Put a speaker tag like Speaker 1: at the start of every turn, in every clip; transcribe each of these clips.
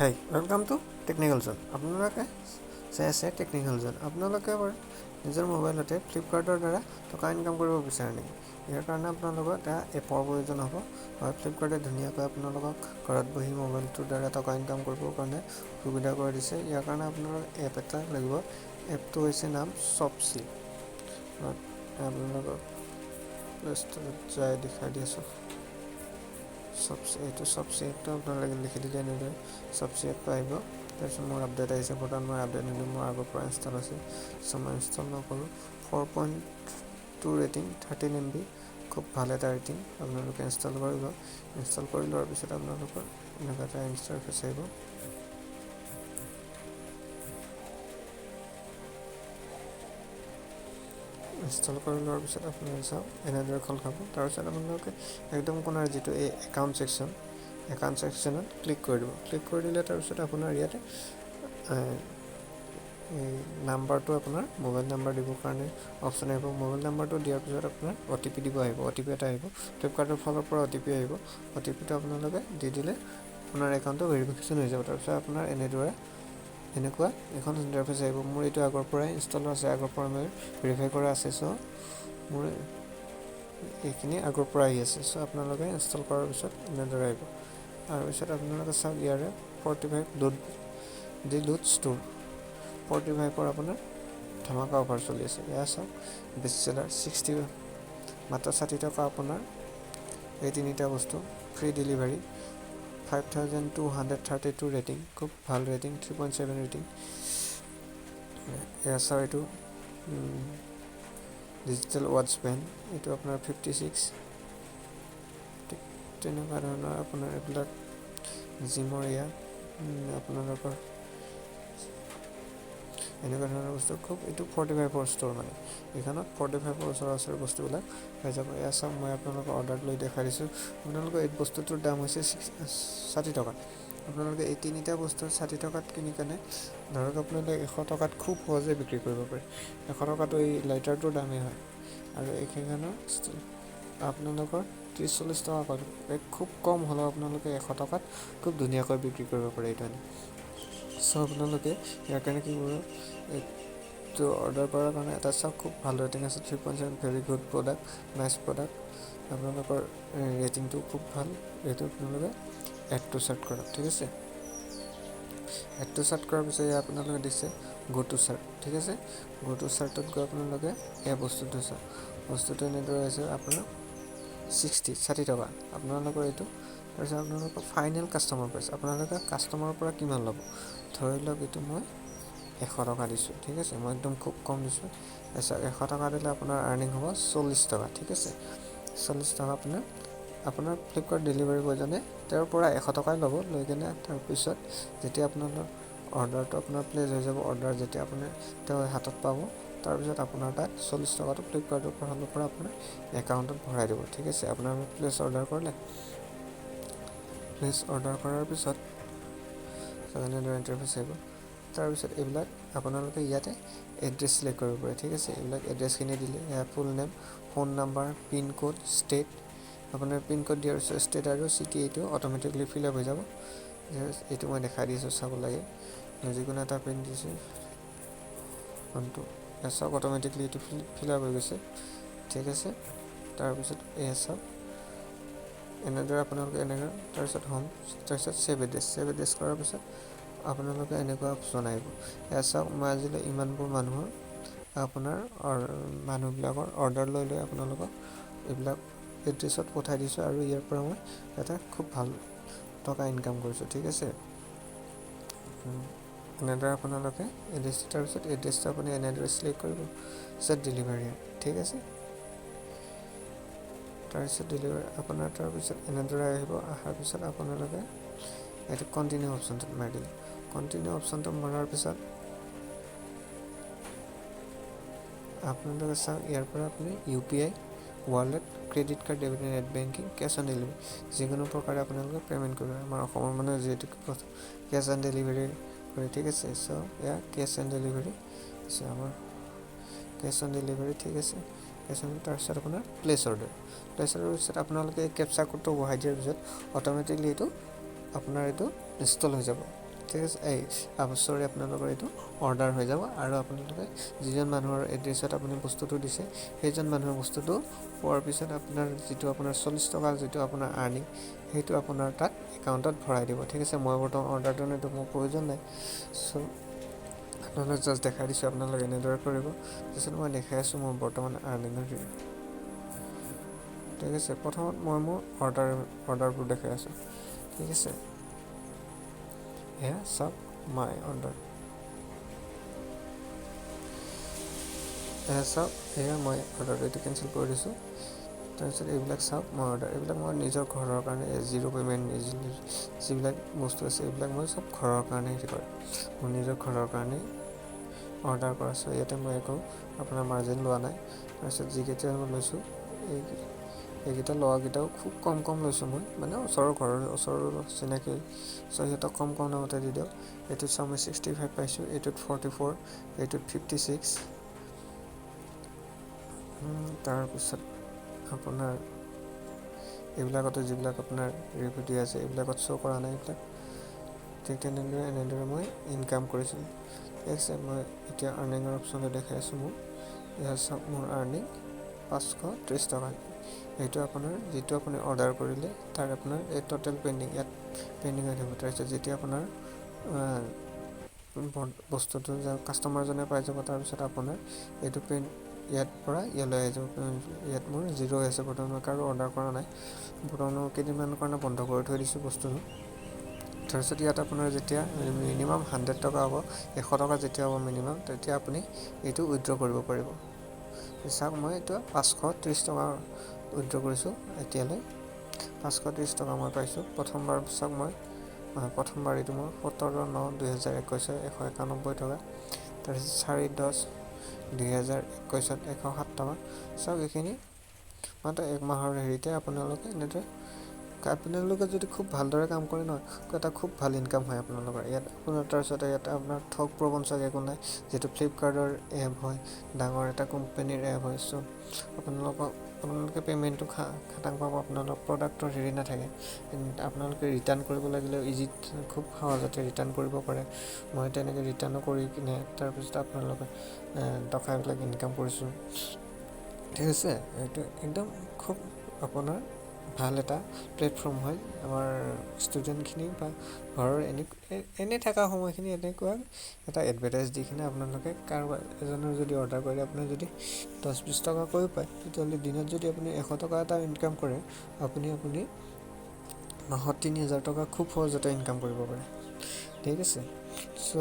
Speaker 1: Hey, welcome to Technical Zone. আপোনালোকে চাই আছে টেকনিকেল জ'ন। আপোনালোকে বাৰু নিজৰ মোবাইলতে ফ্লিপকাৰ্টৰ দ্বাৰা টকা ইনকাম কৰিব বিচাৰে নেকি? ইয়াৰ কাৰণে আপোনালোকৰ এটা এপৰ প্ৰয়োজন হ'ব। হয়, ফ্লিপকাৰ্টে ধুনীয়াকৈ আপোনালোকক ঘৰত বহি মোবাইলটোৰ দ্বাৰা টকা ইনকাম কৰিবৰ কাৰণে সুবিধা কৰি দিছে। ইয়াৰ কাৰণে আপোনালোকৰ এপ এটা লাগিব। এপটো হৈছে নাম শ্বপচি। আপোনালোকক প্লে ষ্ট'ৰত যাই দেখাই দি আছোঁ। শ্বপচি, এইটো শ্বপচি এপটো আপোনালোকে লিখি দিলে এনেদৰে শ্বপচি এপটো আহিব। তাৰপিছত মোৰ আপডেট আহিছে, বৰ্তমান মই আপডেট নিদিওঁ, মোৰ আগৰ পৰা ইনষ্টল আছে, চ' মই ইনষ্টল নকৰোঁ। 4.2 ৰেটিং, 13 MB, খুব ভাল এটা ৰেটিং। আপোনালোকে ইনষ্টল কৰি লওক। ইনষ্টল কৰি লোৱাৰ পিছত আপোনালোকৰ এনেকুৱা এটা ইণ্টাৰফেচ আহিব। ইনষ্টল কৰি লোৱাৰ পিছত আপোনালোকে চাওক এনেদৰে খোল খাব। তাৰপিছত আপোনালোকে একদম কোণাৰ যিটো এই একাউণ্ট ছেকশ্যন, একাউণ্ট ছেকশ্যনত ক্লিক কৰি দিব। ক্লিক কৰি দিলে তাৰপিছত আপোনাৰ ইয়াতে এই নাম্বাৰটো, আপোনাৰ মোবাইল নাম্বাৰ দিবৰ কাৰণে অপশ্যন আহিব। মোবাইল নাম্বাৰটো দিয়াৰ পিছত আপোনাৰ অ' টি পি দিব আহিব, অ' টি পি এটা আহিব, ফ্লিপকাৰ্টৰ ফালৰ পৰা অ' টি পি আহিব। অ' টি পিটো আপোনালোকে দি দিলে আপোনাৰ একাউণ্টটো ভেৰিফিকেশ্যন হৈ যাব। তাৰপিছত আপোনাৰ এনেদৰে এনেকুৱা এখন ইণ্টাৰফেচ আহিব। মোৰ এইটো আগৰ পৰাই ইনষ্টল আছে, আগৰ পৰা মই ভেৰিফাই কৰা আছে, চ' মোৰ এইখিনি আগৰ পৰা আহি আছে। চ' আপোনালোকে ইনষ্টল কৰাৰ পিছত এনেদৰে আহিব। তাৰপিছত আপোনালোকে চাওক, ইয়াৰে 45 লুট দি লুট ষ্ট'ৰ 45ৰ আপোনাৰ ধামাকা অফাৰ চলি আছে। এয়া চাওক, বেষ্ট চেলাৰ 60, মাত্ৰ 60 টকা আপোনাৰ এই তিনিটা বস্তু, free delivery, 5232 rating, খুব ভাল ৰেটিং, 3.7 ৰেটিং। এয়া চাওক, এইটো ডিজিটেল ৱাটচ বেণ্ড, এইটো আপোনাৰ 56। ঠিক তেনেকুৱা ধৰণৰ আপোনাৰ এইবিলাক জিমৰ, এয়া আপোনালোকৰ এনেকুৱা ধৰণৰ বস্তু খুব। এইটো 45ৰ ষ্ট'ৰ, মানে এইখনত 45ৰ ওচৰা ওচৰি বস্তুবিলাক পাই যাব। এয়া চাওক, মই আপোনালোকৰ অৰ্ডাৰ লৈ দেখাই দিছোঁ। আপোনালোকৰ এই বস্তুটোৰ দাম হৈছে 60 টকা। আপোনালোকে এই তিনিটা বস্তু 60 টকাত কিনি কেনে ধৰক আপোনালোকে 100 টকাত খুব সহজে বিক্ৰী কৰিব পাৰে। 100 টকাটো এই লাইটাৰটোৰ দামেই হয় আৰু এইকেইখনৰ আপোনালোকৰ 30-40 টকা কৰে। খুব কম হ'লেও আপোনালোকে 100 টকাত খুব ধুনীয়াকৈ বিক্ৰী কৰিব পাৰে এইটো আনি। চ' আপোনালোকে ইয়াৰ কাৰণে কি কৰিব, এইটো অৰ্ডাৰ কৰাৰ কাৰণে এটা চাওক, খুব ভাল ৰেটিং আছে, 3.7, very good product, nice product। আপোনালোকৰ ৰেটিংটো খুব ভাল। এইটো আপোনালোকে এড টু চাৰ্ট কৰক, ঠিক আছে? এড টু চাৰ্ট কৰাৰ পিছত এয়া আপোনালোকে দিছে গ' টু চাৰ্ট, ঠিক আছে? গ' টু চাৰ্টত গৈ আপোনালোকে এই বস্তুটো চাওক। বস্তুটো এনেদৰে আছে, আপোনাৰ 60 টকা আপোনালোকৰ এইটো। তাৰপিছত আপোনালোকৰ ফাইনেল কাষ্টমাৰ প্ৰাইচ, আপোনালোকে কাষ্টমাৰৰ পৰা কিমান ল'ব? ধৰি লওক এইটো মই 100 টকা দিছোঁ, ঠিক আছে? মই একদম খুব কম দিছোঁ। তাৰপিছত 100 টকা দিলে আপোনাৰ আৰ্নিং হ'ব 40 টকা, ঠিক আছে? 40 টকা আপোনাৰ ফ্লিপকাৰ্ট ডেলিভাৰী বয়জনে তেওঁৰ পৰা 100 টকাই ল'ব। লৈ কেনে তাৰপিছত যেতিয়া আপোনালোকৰ অৰ্ডাৰটো আপোনাৰ প্লেচ হৈ যাব, অৰ্ডাৰ যেতিয়া আপোনাৰ তেওঁ হাতত পাব, তাৰপিছত আপোনাৰ তাত 40 টকাটো ফ্লিপকাৰ্টৰ ফালৰ পৰা আপোনাৰ একাউণ্টত ভৰাই দিব, ঠিক আছে? আপোনাৰ প্লেচ অৰ্ডাৰ কৰিলে, প্লেচ অৰ্ডাৰ কৰাৰ পিছত এনেদৰে ইণ্টাৰফেচ আহিব। তাৰপিছত এইবিলাক আপোনালোকে ইয়াতে এড্ৰেছ চিলেক্ট কৰিব পাৰে, ঠিক আছে? এইবিলাক এড্ৰেছখিনি দিলে এয়া full name, phone number, pin code, state। আপোনাৰ পিন ক'ড দিয়াৰ পিছত ষ্টেট আৰু চিটি এইটো অট'মেটিকলি ফিল আপ হৈ যাব। এইটো মই দেখাই দিছোঁ, চাব লাগে। যিকোনো এটা পিন দিছোঁ ফোনটো, এয়া চাওক, অট'মেটিকলি এইটো ফিল আপ হৈ গৈছে, ঠিক আছে? তাৰপিছত এয়া চাওক, এনেদৰে আপোনালোকে এনেদৰে, তাৰপিছত হোম, তাৰপিছত ছেভ এড্ৰেছ। ছেভ এড্ৰেছ কৰাৰ পিছত আপোনালোকে এনেকুৱা অপশ্যন আহিব। এয়া চাওক, মই আজিলৈ ইমানবোৰ মানুহৰ আপোনাৰ মানুহবিলাকৰ অৰ্ডাৰ লৈ লৈ আপোনালোকক এইবিলাক এড্ৰেছত পঠাই দিছোঁ আৰু ইয়াৰ পৰা মই এটা খুব ভাল টকা ইনকাম কৰিছোঁ, ঠিক আছে? এনেদৰে আপোনালোকে এড্ৰেছ, তাৰপিছত এড্ৰেছটো আপুনি এনেদৰে চিলেক্ট কৰিব, তাৰপিছত ডেলিভাৰী, ঠিক আছে? তাৰপিছত ডেলিভাৰী আপোনাৰ তাৰপিছত এনেদৰে আহিব। অহাৰ পিছত আপোনালোকে এইটো কণ্টিনিউ অপশ্যনটোত মাৰি দিলে, কণ্টিনিউ অপশ্যনটো মৰাৰ পিছত আপোনালোকে চাওক, ইয়াৰ পৰা আপুনি UPI, wallet, credit card, debit, net banking, cash on delivery, যিকোনো প্ৰকাৰে আপোনালোকে পে'মেণ্ট কৰিব। আমাৰ অসমৰ মানুহে যিহেতু কেছ অন ডেলিভাৰী কৰে, ঠিক আছে? চ' এয়া কেছ অন ডেলিভাৰী আছে, আমাৰ কেছ অন ডেলিভাৰী, ঠিক আছে? কেছ অন, তাৰপিছত আপোনাৰ প্লেচ অৰ্ডাৰ। প্লেচ অৰ্ডাৰৰ পিছত আপোনালোকে এই কেপচা কোডটো বহাই দিয়াৰ পিছত অট'মেটিকলি এইটো আপোনাৰ এইটো ইনষ্টল হৈ যাব। ঠিক আছে, এই চৰি, আপোনালোকৰ এইটো অৰ্ডাৰ হৈ যাব। আৰু আপোনালোকে যিজন মানুহৰ এড্ৰেছত আপুনি বস্তুটো দিছে, সেইজন মানুহে বস্তুটো পোৱাৰ পিছত আপোনাৰ যিটো আপোনাৰ 40 টকা যিটো আপোনাৰ আৰ্নিং, সেইটো আপোনাৰ তাত একাউণ্টত ভৰাই দিব। ঠিক আছে, মই বৰ্তমান অৰ্ডাৰটো এইটো মোৰ প্ৰয়োজন নাই, চ' আপোনালোক জাষ্ট দেখাই দিছোঁ, আপোনালোকে এনেদৰে কৰিব। তাৰপিছত মই দেখাই আছোঁ মোৰ বৰ্তমান আৰ্নিঙৰ। ঠিক আছে, প্ৰথমত মই মোৰ অৰ্ডাৰবোৰ দেখাই আছোঁ। ঠিক আছে, এয়া চাওক মাই অৰ্ডাৰ, এয়া চাওক, এয়া মই অৰ্ডাৰটো এইটো কেঞ্চেল কৰি দিছোঁ। তাৰপিছত এইবিলাক চাওক মই অৰ্ডাৰ, এইবিলাক মই নিজৰ ঘৰৰ কাৰণে জিৰ' পে'মেণ্ট যিবিলাক বস্তু আছে এইবিলাক মই চব ঘৰৰ কাৰণে হেৰি কৰে, মোৰ নিজৰ ঘৰৰ কাৰণে অৰ্ডাৰ কৰা। চ' ইয়াতে মই একো আপোনাৰ মাৰ্জিন লোৱা নাই। তাৰপিছত যিকেইটা মই লৈছোঁ, এইকেইটা লোৱাকেইটাও খুব কম কম লৈছোঁ মই, মানে ওচৰৰ ঘৰৰ ওচৰৰ চিনাকি, চ' সিহঁতক কম কম দামতে দি দিয়ক। এইটোত চাওঁ মই 65 পাইছোঁ, এইটোত 44, এইটোত 56। তাৰপিছত আপোনাৰ এইবিলাকতো যিবিলাক আপোনাৰ ৰিভিউ দিয়া আছে এইবিলাকত শ্ব' কৰা নাই এইবিলাক। ঠিক তেনেদৰে এনেদৰে মই ইনকাম কৰিছোঁ। ঠিক আছে, মই এতিয়া আৰ্নিঙৰ অপশ্যনটো দেখাই আছোঁ। মোৰ এয়া চাওক, মোৰ আৰ্নিং 530 টকা। এইটো আপোনাৰ যিটো আপুনি অৰ্ডাৰ কৰিলে তাৰ আপোনাৰ এই ট'টেল পেণ্ডিং ইয়াত পেণ্ডিং হৈ থাকিব। তাৰপিছত যেতিয়া আপোনাৰ বস্তুটো কাষ্টমাৰজনে পাই যাব, তাৰপিছত আপোনাৰ এইটো পেন ইয়াত পৰা ইয়ালৈ আহি যাব। ইয়াত মোৰ জিৰ' হৈ আছে বৰ্তমান, মই কাৰো অৰ্ডাৰ কৰা নাই, বৰ্তমান মই কেইদিনমানৰ কাৰণে বন্ধ কৰি থৈ দিছোঁ বস্তুটো। তাৰপিছত ইয়াত আপোনাৰ যেতিয়া মিনিমাম 100 টকা হ'ব, 100 টকা যেতিয়া হ'ব মিনিমাম, তেতিয়া আপুনি এইটো উইড্ৰ কৰিব পাৰিব। চাওক, মই এইটো 530 টকা উইড্ৰ কৰিছোঁ এতিয়ালৈ, 530 টকা মই পাইছোঁ প্ৰথমবাৰ। চাওক, মই প্ৰথমবাৰ এইটো মোৰ 17/9/2021 191 টকা। তাৰপিছত 4/10/2021 107 টকা। চাওক, এইখিনি মাত্ৰ এক মাহৰ হেৰিতে আপোনালোকে এনেদৰে আপোনালোকে যদি খুব ভালদৰে কাম কৰে নহয়, এটা খুব ভাল ইনকাম হয় আপোনালোকৰ ইয়াত। আপোনাৰ তাৰপিছতে ইয়াত আপোনাৰ ঠগ প্ৰবঞ্চক একো নাই, যিহেতু ফ্লিপকাৰ্টৰ এপ হয়, ডাঙৰ এটা কোম্পানীৰ এপ হয়। চ' আপোনালোকে পে'মেণ্টটো খাটাং পাব, আপোনালোক প্ৰডাক্টৰ হেৰি নাথাকে। আপোনালোকে ৰিটাৰ্ণ কৰিব লাগিলেও ইজিত খুব সহজতে ৰিটাৰ্ণ কৰিব পাৰে। মই তেনেকৈ ৰিটাৰ্ণো কৰি কিনে তাৰপিছত আপোনালোকে টকাবিলাক ইনকাম কৰিছোঁ। ঠিক আছে, এইটো একদম খুব আপোনাৰ ভাল এটা প্লেটফৰ্ম হয় আমাৰ ষ্টুডেণ্টখিনি বা ঘৰৰ এনে থকা সময়খিনি এনেকুৱা এটা এডভাৰটাইজ দি কিনে আপোনালোকে কাৰোবাৰ এজনৰ যদি অৰ্ডাৰ কৰে, আপুনি যদি 10-20 টকাকৈও পায়, তেতিয়াহ'লে দিনত যদি আপুনি 100 টকা এটা ইনকাম কৰে, আপুনি মাহত 3000 টকা খুব সহজতে ইনকাম কৰিব পাৰে। ঠিক আছে, চ'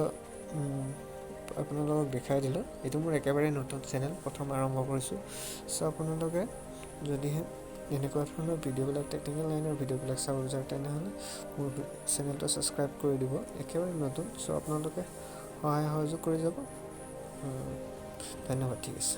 Speaker 1: আপোনালোকক দেখাই দিলোঁ। এইটো মোৰ একেবাৰে নতুন চেনেল, প্ৰথম আৰম্ভ কৰিছোঁ। চ' আপোনালোকে যদিহে এনেকুৱা ধৰণৰ ভিডিঅ'বিলাক, টেকনিকেল লাইনৰ ভিডিঅ'বিলাক চাব বিচাৰে, তেনেহ'লে মোৰ চেনেলটো ছাবস্ক্ৰাইব কৰি দিব। একেবাৰে নতুন, চ' আপোনালোকে সহায় সহযোগ কৰি যাব। ধন্যবাদ। ঠিক আছে।